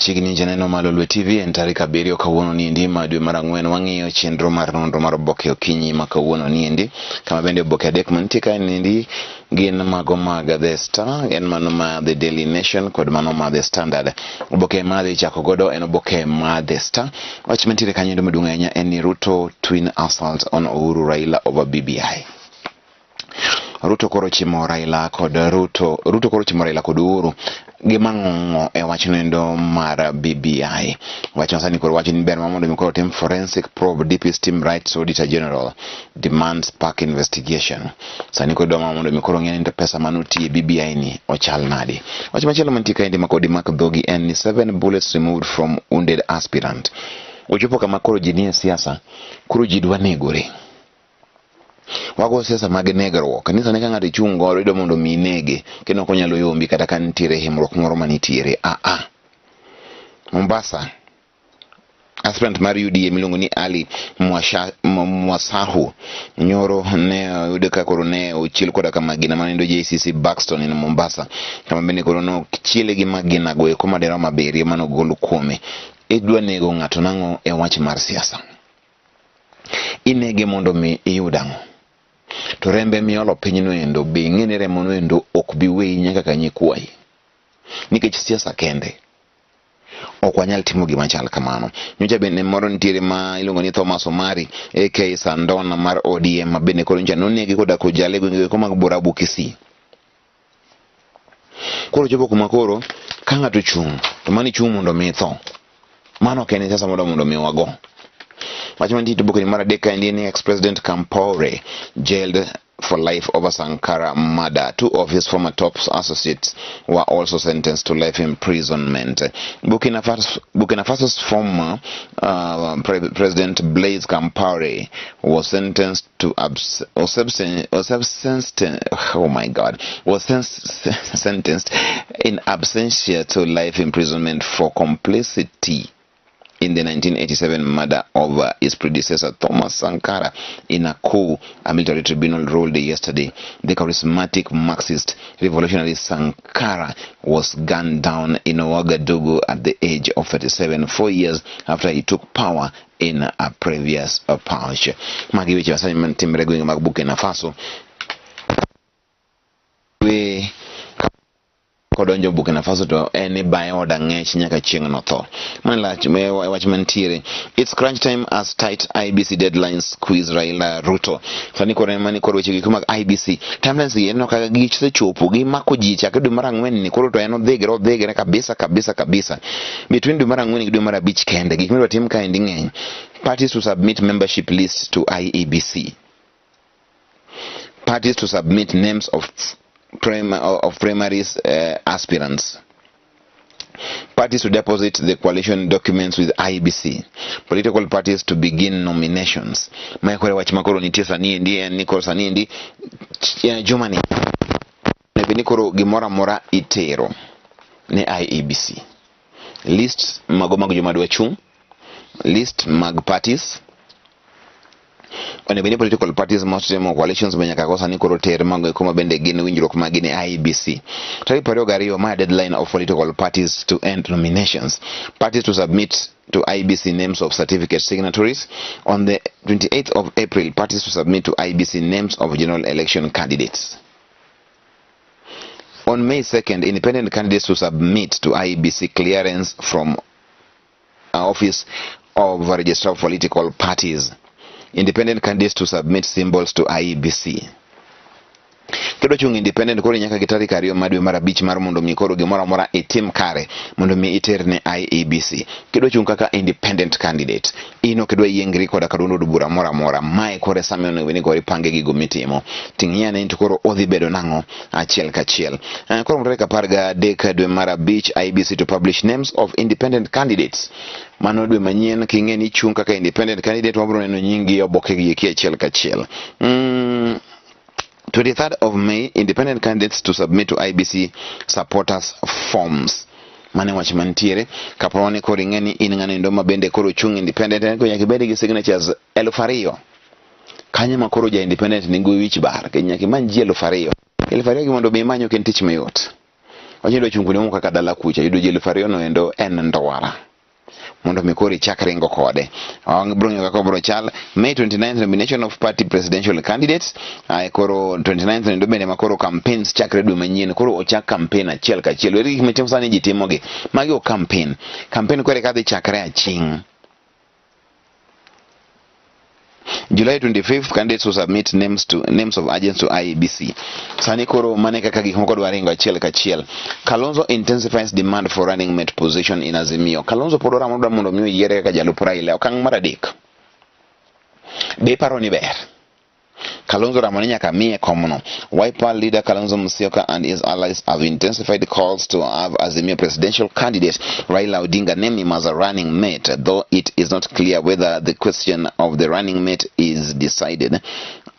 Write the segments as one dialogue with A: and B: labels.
A: Machiegni janeno ma Lolwe TV en tarik 7 kawuono niendi ma dwe mar 4 wang'iyo chenro mar nonro mar oboke okinyi ma kawuono niendi kama bende oboke adek mantie kae niendi gin mago mag The Star, en mano ma The Daily Nation kod mano ma The Standard. Oboke ma adhi chako godo en oboke ma The Star. Wach mantiere kanyo endo maduong' ahinya en ni Ruto twin assault on Uhuru Raila over BBI. Ruto koro chimo Raila kod Ruto, Ruto koro chimo Raila kod Uhuru gi mang'ong'o e wach noendo mar BBI. Wach masani koro wacho ni ber ma mondo mi koro tim forensic probe DP's team writes Auditor General demands PAC investigation. Sani koro idwa mondo mi koro ng'e ni to pesa mane otiye BBI ni ochal nade. Wach machielo mantie kaendi ma kodi mak dhogi en ni 7 bullets removed from wounded aspirant. Ochopo kama koro ji nie siasa, koro ji dwa negore. Wago siasa mag negruok. Ni sani ka ng'ato ichung' godo idwa mondo mi inege kendo ok onyalo yombi kata ka nitiere himruok moro manitiere. Ah ah. Mombasa aspirant mar UDA miluongo ni Ali Mwasahu nyoro ne oyud ka koro ne ochiel koda ka magina mane JCC Buxton in Mombasa kama bende koro nochiele gi magina go eko madirom 7 mane ogol kuome. Idwa nego ng'ato nang'o e wach mar siasa? Inege mondo mi iyud ang'o? To rembe miolo pinyno endo be ing'e ni remono endo ok bi weyi nyaka ka nyikwayi. Nikech siasa kende ok wanyal timo gima chal kamano. Nyocha bende moro nitiere ma iluongo ni Thomas Omari aka Sandona mar ODM ma bende koro nyocha nonegi koda kojale e gwenge eko mag Borabu Kisii. Koro chopo kuma koro ka ng'ato ochung' to mano ichung' mondo mi itho. Mano ok en siasa mondo mi wago. Wach mantie e oboke mar adek kaendi en ni ex-president Compaore jailed for life over Sankara murder. 2 of his former top associates were also sentenced to life imprisonment. Burkina Faso's former President Blaise Compaore was sentenced to or or oh my God, was sentenced in absentia to life imprisonment for complicity in the 1987 murder of his predecessor Thomas Sankara in a coup a military tribunal ruled yesterday. The charismatic Marxist revolutionary Sankara was gunned down in Ouagadougou at the age of 37, 4 years after he took power in a previous purge. Magi weche masani mantimre gwenge mag Burkina Faso. We kodonjo Burkina Faso to en ibaye od ang'ech nyaka chieng' notho. Mano lach wach mantiere. It's crunch time as tight IEBC deadlines squeeze Raila Ruto. Sani koro en mani koro weche gik mag IEBC. Timelines gi en kaka gisechopo gimako ji chakre dwe mar 4 ni koro to en odhigre kabisa kabisa kabisa. Between dwe mar 4 gi dwe mar 5 kende gik midwa tim kaendi ng'eny. Parties to submit membership list to IEBC. Parties to submit names of primaries aspirants. Parties to deposit the coalition documents with IEBC. Political parties to begin nominations. Mae koro wach makoro nitie sani endi en ni koro sani endi Germany ni koro gimoro amora itero ne IEBC. List mago mag joma dwa chung', list mag parties, onego bed ni political parties motimo coalitions be nyaka go sani koro ter mago eko ma bende gin winjruok magi ne IEBC. Tarik 22 ma deadline of political parties to end nominations. Parties to submit to IEBC names of certificate signatories. On the 28th of April, parties to submit to IEBC names of general election candidates. On May 2nd, independent candidates to submit to IEBC clearance from Office of Registrar of Political Parties. Independent candidates to submit symbols to IEBC. Kidwa chung' independent koro nyaka gi tarik 2 mar dwe mar 5 mar mondo mi koro gimoro amora itim kare mondo mi iter ne IEBC. Kidwa chung' kaka independent candidate, in ok idwa yiengri koda ka duond od bura moro amora, mae koro e sama onego bed ni koro ipange gigo mitimo. Ting'i ane ni to koro odhi bedo nang'o achiel kachiel. Koro tarik 13 dwe mar 5 IEBC to publish names of independent candidates. Mano dwe manyien king'e ni ichung' kaka independent candidate wabiro neno nyingi e oboke gi eki achiel kachiel. 23rd of May, independent candidates to submit to IEBC supporters forms. Mane wach mantiere, kapo ni koro ing'e ni in ng'ano endo ma bende koro chung' independent, en nyaka ibed gi signatures 2000. Kanyo ma koro ja independent ni go wich bar, nyaka imany ji 2000. 2000 gi mondo mi imany ok en tich mayot. Wacho ni idwa chung' kuonde moko kaka dala kucha, yudo ji 2000 no endo en ndwara. Mondo mi koro ichak ringo kode. Bro ng'iyo kaka obro chal. May 29th nomination of party presidential candidates. Ae koro 29th endo bende ma koro campaigns chakre dwe manyien. Koro ochak campaign achiel kachiel. Weri gik mitimo sani ji timogi. Magi ok campaign. Campaign koro eka dhi chakre aching'. July 25th, candidates will submit names of agents to IEBC. Sani koro mane kaka gik moko dwa ringo achiel kachiel. Kalonzo intensifies demand for running mate position in Azimio. Kalonzo pod oramo dwa mondo mi oyiere kaka jalup Raila okang' mar adek. Be iparo ni ber? Kalonzo ramo ni nyaka miye komno. Wiper leader Kalonzo Musyoka and his allies have intensified calls to have Azimio presidential candidate Raila Odinga name him as a running mate, though it is not clear whether the question of the running mate is decided.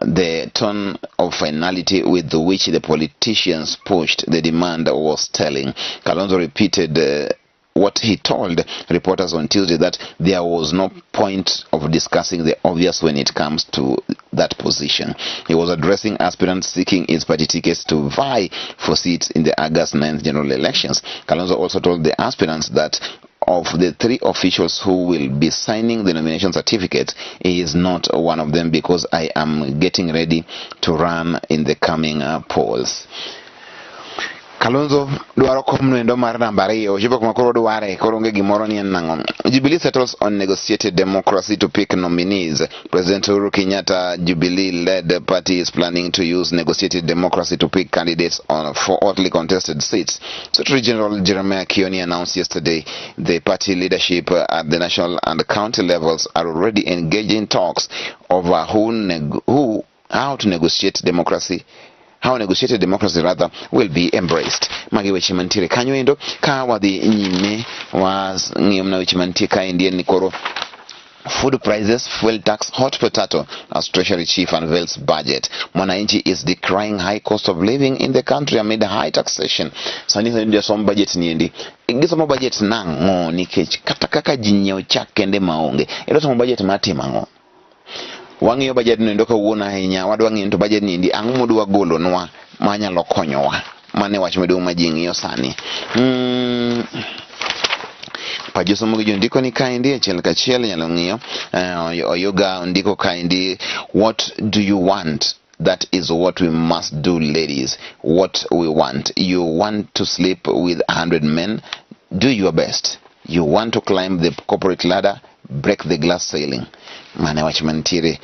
A: The tone of finality with which the politicians pushed the demand was telling. Kalonzo repeated what he told reporters on Tuesday, that there was no point of discussing the obvious when it comes to that position. He was addressing aspirants seeking his party tickets to vie for seats in the August 9th general elections. Kalonzo also told the aspirants that of the three officials who will be signing the nomination certificates, he is not one of them because I am getting ready to run in the coming polls. Kalonzo dwaro komno endo mar namba ariyo ochopo kuma koro dware koro onge gimoro ni en nang'o. Jubilee settles on negotiated democracy to pick nominees. President Uhuru Kenyatta Jubilee-led party is planning to use negotiated democracy to pick candidates on four hotly contested seats. Secretary General Jeremiah Kioni announced yesterday the party leadership at the national and county levels are already engaged in talks over who how to negotiate democracy, how negotiated democracy rather will be embraced. Magi weche mantiere kanyo endo. Ka wadhi nyime wang'iyo mana weche mantie kaendi en ni koro food prices, fuel tax, hot potato as Treasury Chief unveils budget. Mwananchi is decrying high cost of living in the country amid high taxation. Sani sani jasom budget ni endi. Gisomo budget nang'o nikech kata kaka ji nyiewo chak kende maonge. Idwa somo budget mar timo ang'o? Wang'iyo budget no endo kawuono ahinya, wadwa ng'iyo to budget ni endi ang'o modwa golonwa manyalo konyowa. Mano e wach maduong' ma ji ng'iyo sani. Pajosomo gi jondiko ni kaendi achiel kachiel nyalo ng'iyo. Oyuga ondiko kaendi, what do you want? That is what we must do, ladies. What we want. You want to sleep with 100 men? Do your best. You want to climb the corporate ladder? Break the glass ceiling. Mane wach mantiere.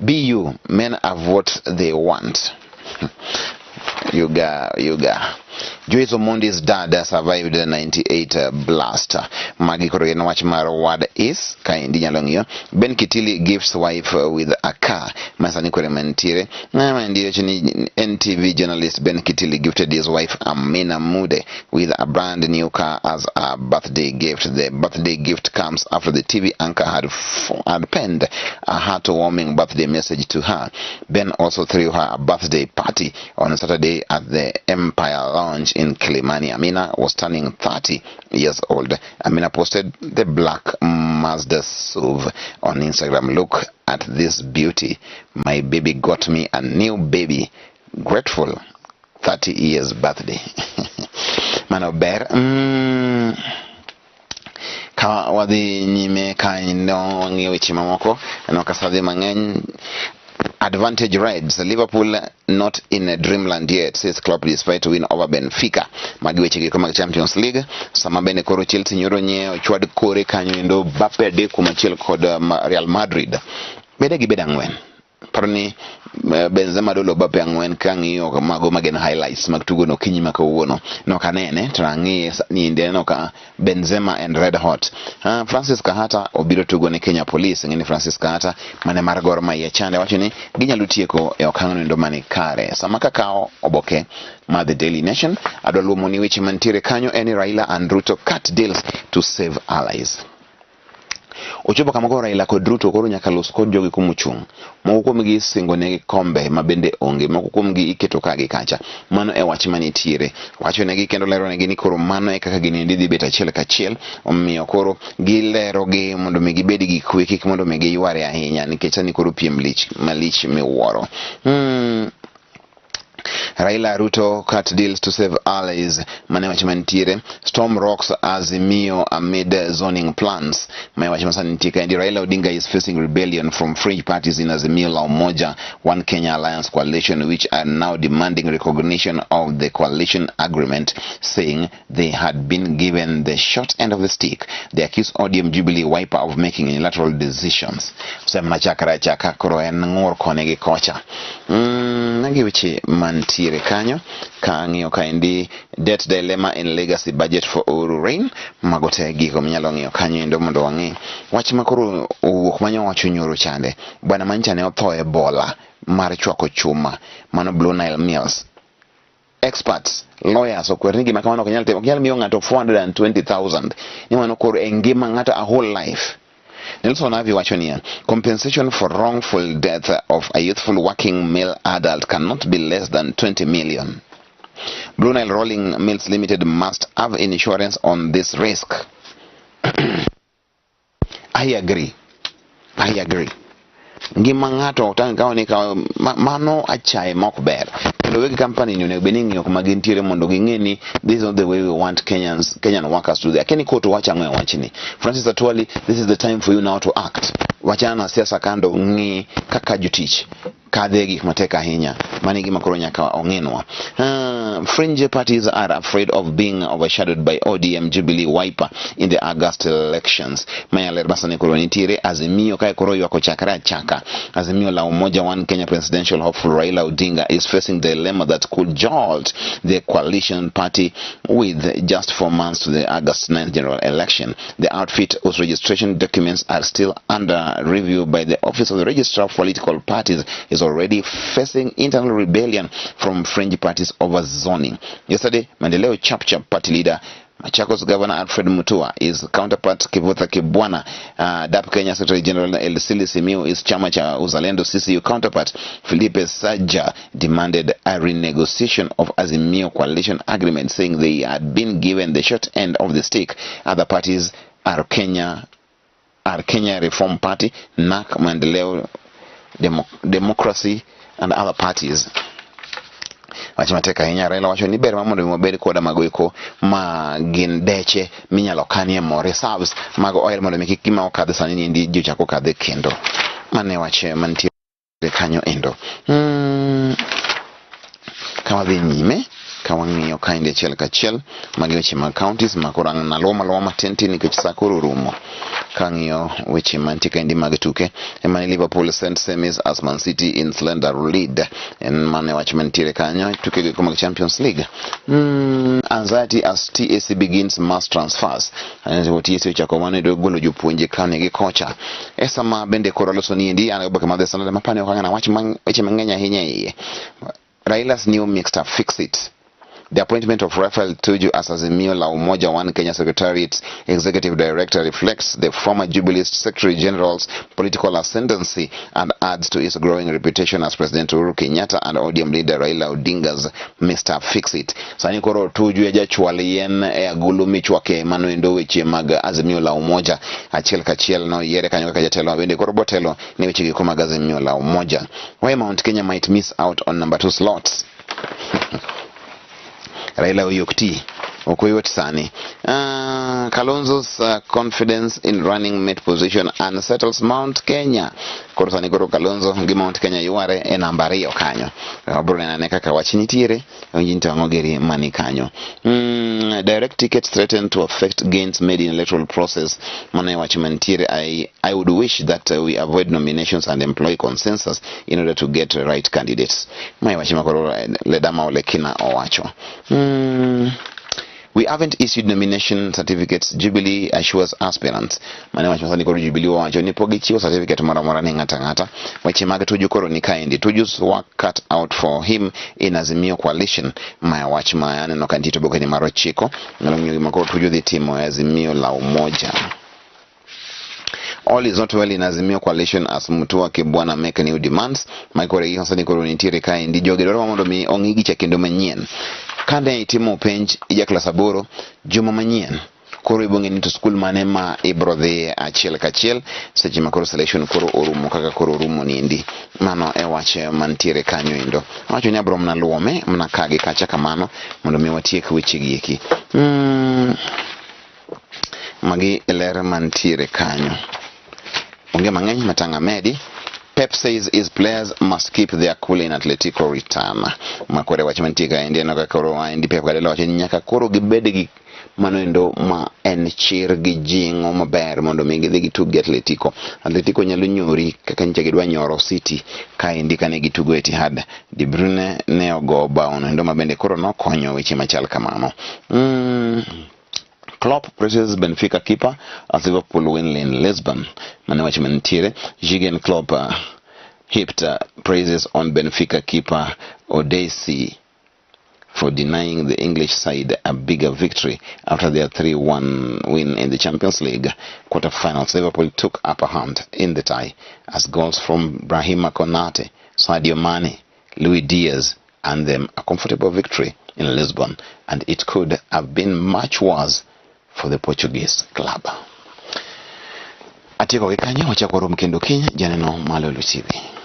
A: Be you. Men have what they want. Yuga, yuga. Joyce Omondi's dad survived the 98 blast. Magi koro en wach mar ward is kaendi nyalo ng'iyo. Ben Kitili gifts wife with a car. Masani kore mantiere. Maendi wacho ni NTV journalist Ben Kitili gifted his wife Amina Mude with a brand new car as a birthday gift. The birthday gift comes after the TV anchor had penned a heartwarming birthday message to her. Ben also threw her a birthday party on Saturday at the Empire Lounge in Kilimani. Amina was turning 30 years old. Amina posted the black Mazda SUV on Instagram. Look at this beauty. My baby got me a new baby. Grateful 30 years birthday. Mano ber. Ka wadhi nyime ka wang'iyo weche mamoko no kasadhi mang'eny. Advantage Reds, Liverpool not in a dreamland yet, says Klopp despite win over Benfica. Magi weche giko mag Champions League. Sama bende koro Chelsea nyoro nyiewo chwad kore kanyo endo bape adek kuom achiel kod Real Madrid. Bede gibedo ang'wen. Paro ni Benzema dolo bape ang'wen ka ng'iyo mago magen highlights mag tugo no kinyi ma kawuono. Nok anene to ang'iye sani endi aneno ka Benzema and red hot. Francis Kahata obiro tugo ne Kenya Police. Ng'eni Francis Kahata mane mar Gor Mahia chande wacho ni ginyalo tieko e okang' no endo mani kare. Sama kakawo oboke mar The Daily Nation adwa luomo ni weche mantiere kanyo en ni Raila and Ruto cut deals to save allies. Ochopo kama koro Raila kod Ruto koro nyaka los kod jogi kumochung'. Moko kuomgi isingo negi kombe ma bende onge, moko kuomgi iketo ka gi kacha. Mano e wach manitiere. Wacho negi kendo lero negi ni koro mano e kaka gini endi dhi bet achiel kachiel. Omiyo koro gilero gi mondo mi gibed gi kwe, kik mondo mi giyware ahinya nikech sani koro piem lich malich miwuoro. Raila Ruto cut deals to save allies. Mane wach mantiere. Storm rocks Azimio amid zoning plans. Mane wach masani nitie kaendi. Raila Odinga is facing rebellion from fringe parties in Azimio la Umoja One Kenya Alliance coalition, which are now demanding recognition of the coalition agreement, saying they had been given the short end of the stick. They accuse ODM Jubilee Wiper of making unilateral decisions. Osemana chakre achaka koro en ng'ur koni gi kocha. Magi weche mantiere kanyo ka ang'iyo kaendi debt dilemma in legacy budget for Uhuru reign. Mago te gigo minyalo ng'iyo kanyo endo mondo wang'i wach ma koro owuok manyo wacho nyoro chande bwana mancha ne otho e bola mar chwako chuma mano Blue Nile Mills. Experts, lawyers okwer ni gima kamano ok nyal timo, ok nyal miyo ng'ato 420,000 ni mano koro e ngima ng'ato a whole life. Nelson Avi wacho niya, compensation for wrongful death of a youthful working male adult cannot be less than 20 million. Blue Nile Rolling Mills Limited must have insurance on this risk. I agree. I agree. Ngima ng'ato ok kawo ni kawo mano achaye mok ber. Kendo weg company ni onego bed ni ing'iyo kuma gintiere mondo ging'e ni this is not the way we want Kenyans, Kenyan workers to do. Akia ni court wacho ang'o e wachni. Francis Atwoli, this is the time for you now to act. Wachana na siasa kando, ng'i kaka jotich kadhe gik matek ahinya. Mano e gima koro nyaka ong'inwa. Fringe parties are afraid of being overshadowed by ODM Jubilee Wiper in the August elections. Maya ler masani koro nitiere Azimio kae koro ywak ochakre achaka. Azimio la Umoja One Kenya presidential hopeful Raila Odinga is facing dilemma that could jolt the coalition party with just 4 months to the August 9th general election. The outfit, whose registration documents are still under review by the Office of the Registrar of Political Parties, is already facing internal rebellion from fringe parties over zoning. Yesterday, Maendeleo Chapchap party leader Machakos Governor Alfred Mutua, his counterpart Kivutha Kibwana, DAP Kenya Secretary General Esili Simiyu, his Chama cha Uzalendo CCU counterpart Philippe Saja demanded a renegotiation of Azimio coalition agreement, saying they had been given the short end of the stick. Other parties are Kenya Reform Party, NARC, Maendeleo Democracy and other parties. Wach matek ahinya. Raila wacho ni ber ma mondo mi wabed koda mago eko ma gin deche minyalo kanie mo, reserves mag oil, mondo mi kik gima okadhe sani ni endi ji ochak okadhe kendo. Mane wach mantiere kanyo endo. Ka wadhi nyime ka wang'iyo kaendi achiel kachiel magi weche mag counties ma koro ang' naluwo maluwa matin tin nikech sa koro orumo. Kang'iyo weche mantie kaendi mag tuke ema ni Liverpool sent semis as Man City in slender lead, en mane wach mantiere kanyo tuke go mag Champions League. Anxiety as TSC begins mass transfers. Aneno TSC ochako mano idwa golo jopuonje koni gi kocha e sama bende koro aloso ni endi an oboke mar The Standard mapani ok ang'ana wach weche mang'eny ahinya e iye. Raila's new mixed up fix it. The appointment of Raphael Tuju as Azimio la Umoja One Kenya Secretariat Executive Director reflects the former Jubilee Secretary General's political ascendancy and adds to his growing reputation as President Uhuru Kenyatta and ODM leader Raila Odinga's Mr. Fix-It. Sani koro Tuju e jachwal yien e agulu michwake mano endo weche mag Azimio la Umoja achiel kachiel no yiere kanyo kaka jatelo bende koro botelo ne weche giko mag Azimio la Umoja. Why Mount Kenya might miss out on number two slots. Raila oyok ti ok oyot sani. Kalonzo's confidence in running mate position unsettles Mount Kenya. Koro sani koro Kalonzo gi Mount Kenya yware e namba 2 kanyo. Wabro neno ane kaka wach nitiere, winji to ang'o giri mani kanyo. Direct tickets threaten to affect gains made in electoral process. Mano e wach mantiere. I would wish that we avoid nominations and employ consensus in order to get right candidates. Mae wach ma koro Ledama Olekina owacho. We haven't issued nomination certificates, Jubilee assures aspirants. Mane wach masani koro Jubilee owacho ni pok gichiwo certificate moro amora ne ng'ato ang'ata. Weche mag Tuju koro ni kaendi. Tuju's work cut out for him in Azimio coalition. Maya wach ma aneno ka nitie to oboke ni mar 9. Nyalo ng'iyo gima koro Tuju dhi timo e Azimio la Umoja. All is not well in Azimio coalition as Mutua Kibwana make new demands. Michael Regi sani koro nitiere kaendi. Jogi dwaro mondo mi ong'i gicha kendo manyien. Kane itimo penj ija klas 8 juma manyien. Koro ibong'e ni to skul mane ma ibro dhiye achiel kachiel seche ma koro selection koro orumo kaka koro orumo niendi. Mano e wach mantiere kanyo endo. Awacho ni abro mana luome mana ka gi kacha kamano mondo mi watiek weche gi eki. Magi e ler mantiere kanyo. Onge mang'eny matang' amedi. Pep says his players must keep their cool in Atletico return. Makore wach mantie kaendi en kaka koro waendi Pep Guardiola wacho ni nyaka koro gibed gi mano endo ma en chir gi jing'o maber mondo mi gidhi gitug gi Atletico. Atletico nyalo nyori kaka nyicha gidwa nyoro City kaendi kane gitugo Etihad. De Bruyne ne ogo bao endo ma bende koro nokonyo weche machal kamano. Klopp praises Benfica keeper as Liverpool win in Lisbon. Mane wach mantiere. Jurgen Klopp heaped praises on Benfica keeper Odysseas for denying the English side a bigger victory after their 3-1 win in the Champions League quarterfinals. Liverpool took upper hand in the tie as goals from Brahima Konate, Sadio Mane, Luis Diaz and them a comfortable victory in Lisbon, and it could have been much worse for the Portuguese club. Atieko gi kanyo, wachako warom kendo kiny, janeno Malolo TV.